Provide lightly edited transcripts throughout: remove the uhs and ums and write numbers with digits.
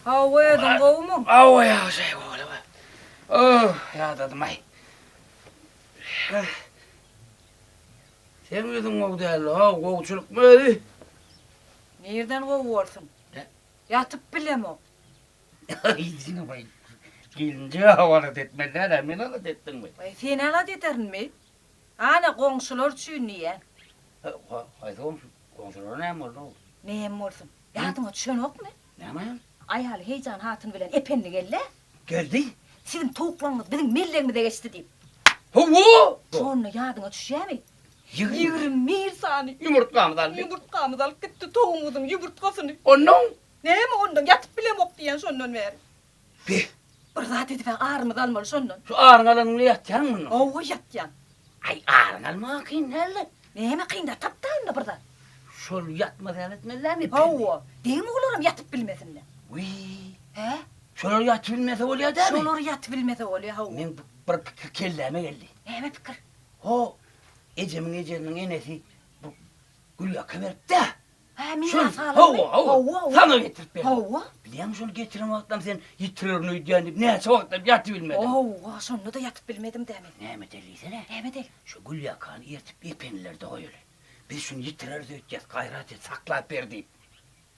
Hawa, özüň gowumyň? Hawa, ýagşy, gowy. Oh, ýadadym-aý. Seň ýüzüň gowy däl-ow, gowuçylykmy özi? Nirden gowy bolsun? Ýatyp bilemok. Aý, gelinje alada etmeli däl-ä, meni alada etdiňmi? Waý, seni alada ederinmi? Ana, goňşular üçin diýýän. Haýsy goňşy? Goňşulara näme boldy-ow? Näme bolsun? Ýadyňa düşenokmy? Näme? Aýaly Heýjan hatyn bilen Ependi geldi. Geldi? Siziň towuklaryňyz biziň mellegimize geçdi diýip. Hawa! Şonda ýadyňa düşýärmi? 21 sany. Ýumurtgamyzy aldy. Ýumurtgamyzy alyp gitdi, towugymyzyň ýumurtgasyny. Onnoň? Näme onnoň, ýatyp bilemok diýýän şondan bäri. Be! Bir zat edib-ä arymyzy almaly şondan. Şu aryňy alanyň bilen ýatýaňmy mundan? Hawa, ýatýan. Aý, aryňy almaga kyn däl-le. Näme kyn-da, tap-da onda bir zat. Şol ýatmaz ýaly etmeli dälmi? Hawa, degme olaram ýatyp bilmesinler. Wiý. Hä? Şolar ýatybilmese bolýa dälmi? Şolar ýatybilmese bolýa, hawa. Meň bir pikir kelläme geldi. Näme pikir? Ho, ejemiň ejesiniň enesi bir gülýaka beripdi-ä. Hä, miras galanmy? Hawa, hawa. Saňa getirip berdi. Hawa. Bilýäňmi şony getiren wagtlam sen ýitirerin öýdýän diýip näçe wagtlap ýatybilmediň. Hawa, şonda-da ýatyp bilmedim-dä men. Näme edeli diýsene? Näme edeli? Şu gülýakany ertip epenilerde goýaly. Biz şuny ýitireris öýtýäs, gaýrat et, saklap ber diýip.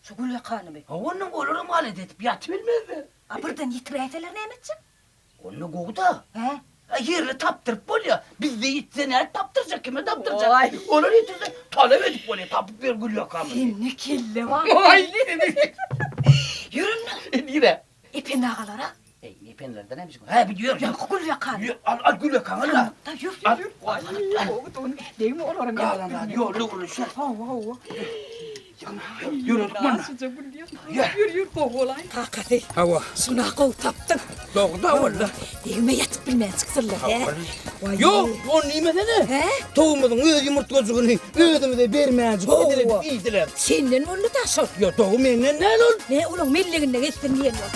Şu gülýakanymy? Hawa, onnoň olaram alada edip ýatybilmezler. A birden ýitiräýseler näme etjek? Onda gowy-da. Hä? A ýerli tapdyryp bolýa. Bizde ýitse nädip tapdyrjak, kime tapdyrjak? Waý. Olar ýitirse talap edip bolýa, tapyp ber gülýakamy diýip. Sende kelle bar. Waý. Ýör onda. Nirä? Ependi agalara. Eý, Ependilerden näme işiň bar? Hä, bir ýör. Ýaňky gülýakany. Ýör, al, al gülýakaňy al. Sandykda, ýör, ýör, ýör. Waý, gowy don. Degme olaram ýatyp Galan zady ýolda gürleşeris. Hawa, hawa. Ýöredik munda. Ýör, ýör, ýör, gowy bolaý. Kakasy. Hawa. Şuna gowy tapdyň. Dogry-da walla. Degme ýatyp bilmän çyksynlar, hä? Ýok, ony diýmesene. Hä? Towugymyzyň öz ýumurtgajygyny özümize bermänjik edil edip iýdiler. Senden boldy-da şol. Ýok, dogry menden däl ol. Ne, olaň melleginde geçsin diýen bol.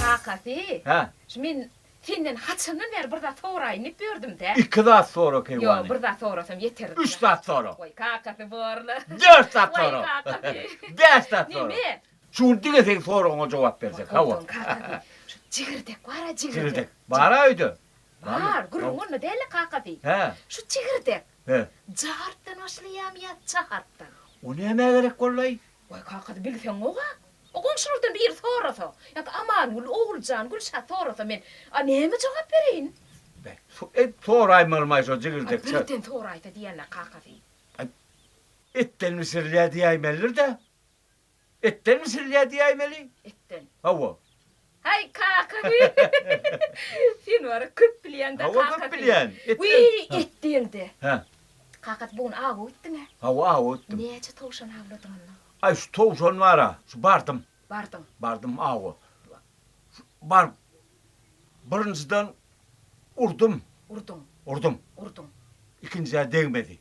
Kakasy. Hä? Şu men Senden haçandan bäri bir zat soraýyn diýip ýördüm-dä. Iki zat sora keýwany. Ýok, bir zat sorasam ýeter. Üç zat sora. Waý, kakasy borla. Dört zat sora. Waý, kakasy. Bäş zat sora. Neme? Şu gün diňe seň soragyňa jogap berjek, hawa. Goýdum, kakasy. Şu jigirdek bar-a, jigirdek. Jigirdek. Bar-a öýde. Bar, gürrüň onda däl-le, kakasy. Hä. Şu jigirdek. Hä. J harpdan başlaýarmy ýa Ç harpdan? O nämä gerek boldy-aý? Waý, kakasy, bilseň gowy-a. O goňşulardan biri sorasa, ýa-da Amangül, Oguljan, Gülşat sorasa men, a näme jogap bereýin? Beh, et soraýmalymaý şo jigirdekçe. A birden soraýsa diýýän-ä kakasy. Aý, etden bişirilýär diýäýmelidir-dä. Etden bişirilýär diýäýmeli. Etden. Hawa. Haý, kakasy! Sen wara köp bilýäň-dä, kakasy. Hawa, köp bilýän. Etden. Wiý, et diýeňde. Hä. Kakasy, bu gün awa gitdiň-ä? Hawa, awa gitdim. Näçe towşan awladyň onda? Aý, şu towşan bar-a, şu bardym. Bardyň. Bardym awa. Şu baryp, birinjiden urdum. Urduň. Urdum. Urduň. Ikinjä degmedi.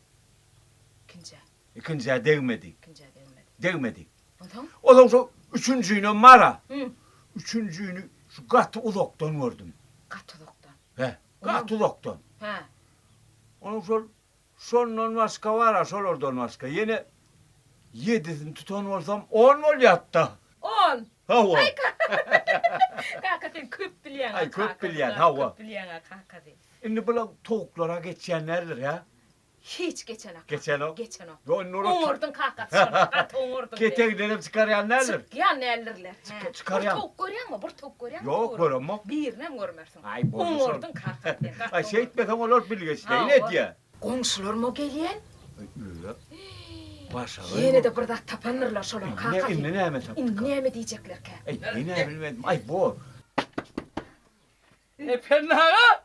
Ikinjä. Ikinjä degmedi. Ikinjä degmedi. Degmedi. Onsoň? Onsoň şu üçünjinem bar-a. Üçünjini şu gaty uzakdan gördüm. Gaty uzakdan. Hä, gaty uzakdan. Hä. Onuň şol Şondan başga bar-a, şolardan başga. Ýene ýedisini tutan bolsam, on bolýat-da. On! Hawa. Aý, kaka, sen köp bilýäň-a, Aý, köp bilýän, hawa. Köp bilýäň-a, kakasy. Indi bular towuklara geçýän däldir, hä? Hiç geçenok. Geçenok? Geçenok. Ýok, indi olar. Oňardyň kakasy şony, gaty oňardyň. Keteginden hem çykarýan däldir? Çykýan däldirler. Çyk, çykarýan. Bir towuk görýäňmi, bir towuk görýäňmi? Ýok, göremok. Birinem görmersiň. Aý, boldy şol. Oňardyň kakasy sen, gaty Aý, şeýtmeseň olar bilgeşleýin edýä. Goňşularym-a gelýän. Aý, öe. Başagaý. Ýene-de bir zat tapandyrlar şolar kakasy. Indi näme tapdyka? Indi näme diýjeklerkä? Aý, men-ä bilmedim. Aý, bor. Ependi aga!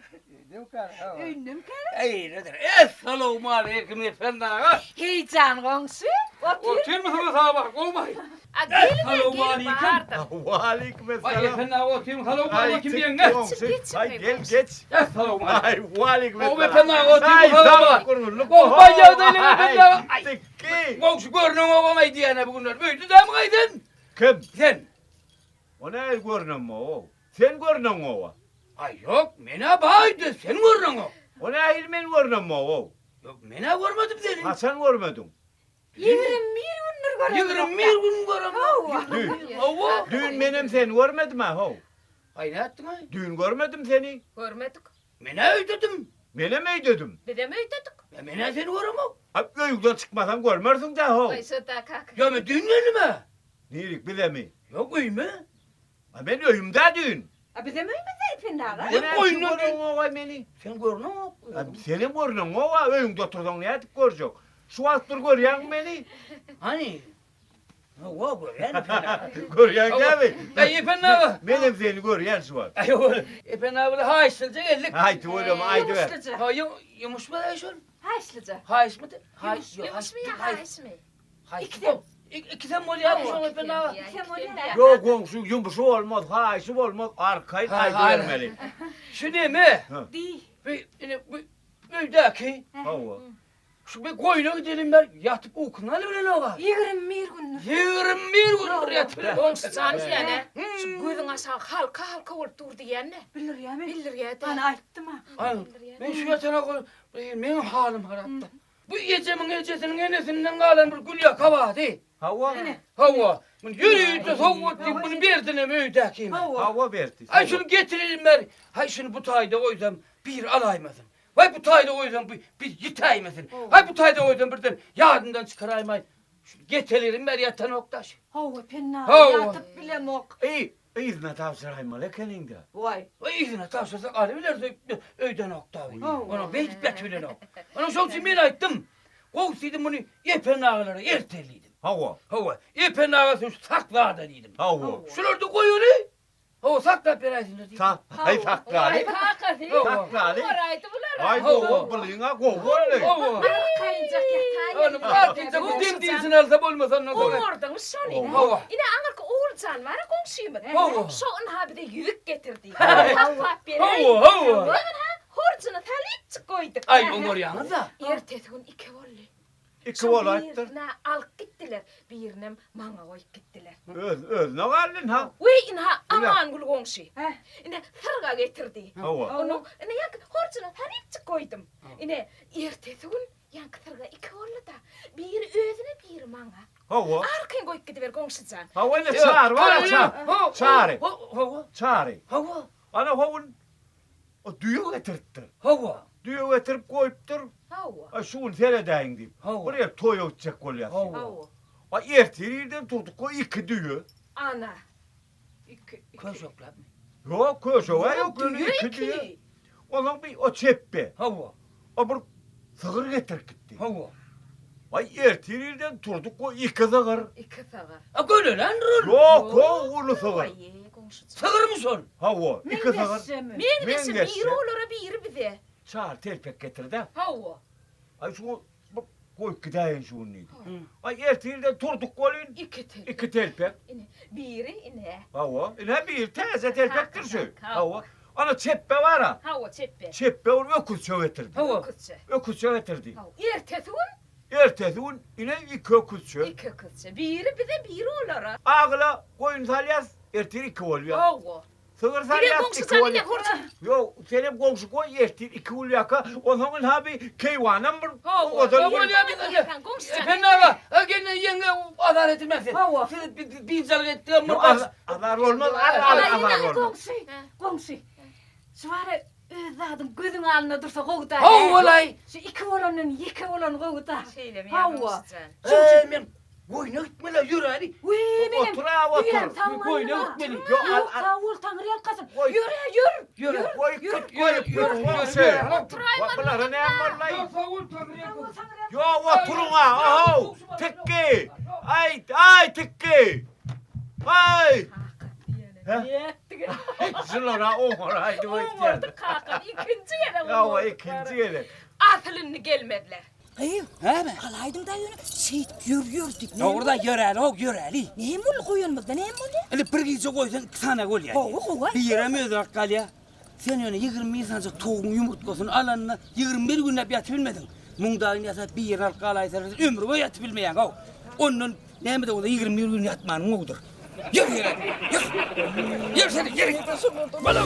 Öýündemikä? Eýledir. Essalawmaleýkim Ependi aga! Heýjan goňşy, otur. Otyrmysyňyz aga? Gowmy? A gelin-ä gelin bardyr. Waleýkim Waý essalam. Ependi aga otyrmy? Salowmaleýkim ýeňňe. Geç, Aý gel geç. Essalawmaleýkim. Aý waleýkim Gowy essalam. Ependi aga otyrmy? Salowmaleýkim. Gowy ýagdaýlar Ependi aga. Aý, Tikki. Goňşy görneňogam aý diýýän-ä bu günler. Öýde dämi gaýdan? Kim? Sen. O nähili görneňog-ow? Sen görneňog-a. Aý ýok, men-ä baýdy, sen görneňok. O nähili men görnemog-ow? Ýok, men-ä görmedim seni. Haçan görmediň? 21 gündür göremok. 21 gün göremok. Düýn. Hawa. Düýn menem seni görmedim-ä, how. Aý, nätdiň-aý? Düýn görmedim seni. Görmedik. Men-ä öýdedim. Menem öýdedim. Bizem öýdedik. Ýa men-ä seni göremok. A öýüňden çykmasaň görmersiň-dä, how. Aý, şo-da kaka. Ýa men düýn geldim-ä. Nirik, bizemi? Ýok, öýüme. A men öýümdä düýn. A bizem öýümizde Ependi aga. Sen goýundan düýn. Görüňogaý meni. Sen görüňok. A senem görüňoga, öýüňde otursaň nädip görjek? Şu wagt bir görýäňmi meni? Hany? Hawa, görýän Ependi aga. Görýäň dämi? Aý, Ependi aga. Menem seni görýän şu wagt. Aý, ol Ependi aga bilen haýyşlyja geldik. Aý, tüweleme, aýdyber. Ýumuşlyja. Ha, ýumuş baraý şol. Haýyşlyja. Haýyşmydy? Haýyş, ýok. Ýumuşmy ýa haýyşmy? Ikisem. Ikisem bolýarmy şoň Ependi aga? Ikisem bolýar. Ýok, goňşy ýumuşy bolmaz, haýyşy bolmaz, arkaýyn aýdybermeli. Şu neme? Diý. Bu, ine, bu öýdäki. Hawa. Şu bir goýuna gidelim ber, ýatyp ukyny alybilen oga. 21 gündür. 21 gündür ýatyp bilen. Goňşy jan diýýän-ä, şu gözüň aşagy halka-halka bolup dur diýýän-de. Bildirýärmi? Bildirýär-dä. Ana aýtdym-a. Aý, men şu ýatana goý, meň halym harapda. Bu ejemiň ejesiniň enesinden galan bir gülýaka bardy. Hawa. Hawa. Muny ýörite sowgat diýip muny berdinem öýdäkime. Hawa berdi. Aý şuny getirelim ber. Haý şuny bu taýda goýsam biri alaýmasyn. Waý bu taýda goýsam bu bir ýitäýmesin. Haý bu taýda goýsam birden ýadyndan çykaraýmaý. Şuny getelerim beri ýatanok daş. Hawa Penna Hawa. ýatyp bilemok. Eý, yzyna tabşyraýmaly ekeniň-dä. Waý. Waý yzyna tabşyrsak alybileris öýdenok dagy. Hawa. Onuň beýdip ýatybilenok. Onuň şoň üçin men aýtdym. Gowusy diýdim muny Epen agalara ertel diýdim. Hawa. Hawa. Epen aga sen şu sakla-da diýdim. Hawa. Şularda goýaly. Hawa saklap beräýsinler diýdim. Sak, haý saklaly. Aý kakasy. Saklaly. Goraýdy bular. Aý gowy, bulyň-a gowy boldy. Hawa. Arkaýynjak ýataýyn. Ony arkaýynjak bu dem diýsin alsa bolmasa ondan soň. Oňardyňyz şony. Hawa. Ine aňyrky Oguljan bar-a goňşymyz. Hawa. Şo ynha bize ýüzük getirdi. Saklap beräý. Hawa, hawa. Ynha horjuny salypjyk goýduk. Aý oňarýaňyz-a. Ertesi gün iki boldy. Iki bolaýypdyr. Birine alyp gitdiler, birinem maňa goýup gitdiler. Öz, özüne galdy ynha. Weý, ynha, Amangül goňşy. Ine, syrga getirdi. Hawa. Onuň, ine, ýaňky horjuna salypjyk goýdum. Ine, ertesi gün ýaňky syrga iki boldy-da. Biri özüne, biri maňa. Hawa. Arkaýyn goýup gidiber, goňşy jan. Hawa, ine, Çary bar-a, Çary. Çary. Hawa. Çary. Hawa. Ana, ho gün o düýe getiripdir. Hawa. Düýe getirip goýupdyr. Hawa. Aý şu gün seredäýiň diýip. Hawa. Bir ýer toýa gitjek bolýas diýip. Hawa. Aý ertir irden turduk goý iki düýe. Ana. Iki, iki. Köşekläpmi? Ýok, köşeg-ä ýok, ýöne Düýe iki iki. düýe. Onsoň bir o çepbe. Hawa. O bir sygyr getirip gitdi. Hawa. Aý ertir irden turduk goý iki sygyr. Iki sygyr. A göleländir ol. Ýok, ho, uly sygyr. Aý, goňşujan. Sygyrmy şol? Hawa, iki sygyr. Meňzeşjemi? Meňzeşi Meňzeşje. biri olara, biri bize. Çary telpek getir-de. Hawa. Aý şu bir goýup gidäýin şu gün diýdi. Aý ertirden turduk welin Iki telpek. iki telpek. Ine, biri ine. Hawa, ine biri täze telpekdir şu. Hawa. Hawa. Ana çepbe bar-a. Hawa, çepbe. Çepbe bir öküzçe getirdi. Hawa. Öküzçe. Öküzçe getirdi. Hawa. Ertesi gün Ertesi gün ine iki öküzçe. iki öküzçe. Biri bize, biri olara. Agyla goýun salýas, ertir iki bolýar. Hawa. Sygyr Biri salýas, goňşy iki jan, ine bolýar. horjun. Ýok, senem goňşy goý, ertir iki bolýarka, onsoň ynha bir keýwanam bir Hawa, owadan Hawa, bir- bolýar biz. Goňşy jan. Ependi aga, a gelne ýeňňe azar etmez sen. Hawa. Siz bi- bi- biynjalyk etdiler, Ýok, bir az- azar bolmaz, az- az- Ana, azar ine, bolmaz. goňşy, goňşy. Şu bara öz zadyň gözüň alnynda dursa gowy-da. Hawa-laý. Şu iki bolandan ýeke bolan gowy-da. Şeýlemi ýa Hawa. goňşy jan? Eý, men goýna gitmeli, ýöräli. Wiý, menem. Otur, a, otur. Düýäm sag Goýna bolma. gitmeli. Ýok, al- Ýok, al- sag bol, Taňry ýalkasyn. Goý. Ýöre, ýör. Ýöre. Goý, Ýör, git, goý, ýör, goňşy. ýör, ýör. Oturaýmaly Bulara näme bolmaý? Sag bol, Taňry ýalkasyn. Taňry ýalkasyn. Ýok, oturyň-a, ohow, tikgi. Aý, aý, tikgi. Aý. Ýetdik. Şulara oňaraýdy öýtýän. Oňardyk kaka, ikinji gezek Ýa, oňardyk. ikinji gezek. Asyl indi gelmezler. Gyz, Näme? galaýdyň-da ýöne, şeýdip ýör ýör diýip. Dogruda ýöräli, how, ýöräli. Näme boldy goýanymyzda, näme boldy? Indi bir gije goýsaň iki sany bolýar. Gowy, gowy. Birem özi alyp galýar. Sen ýöne 21 sanjak towugyň ýumurtgasyny alanyna 21 günläp ýatyp bilmediň. Muň dagyny ýasap bir ýerine alyp galaýsalar ömür boýy ýatyp bilmeýäň, how. Ondan Näme-de bolsa 21 gün ýatmanyň gowudyr. Ýör ýere. Ýör. Ýör sen, ýör. Bala.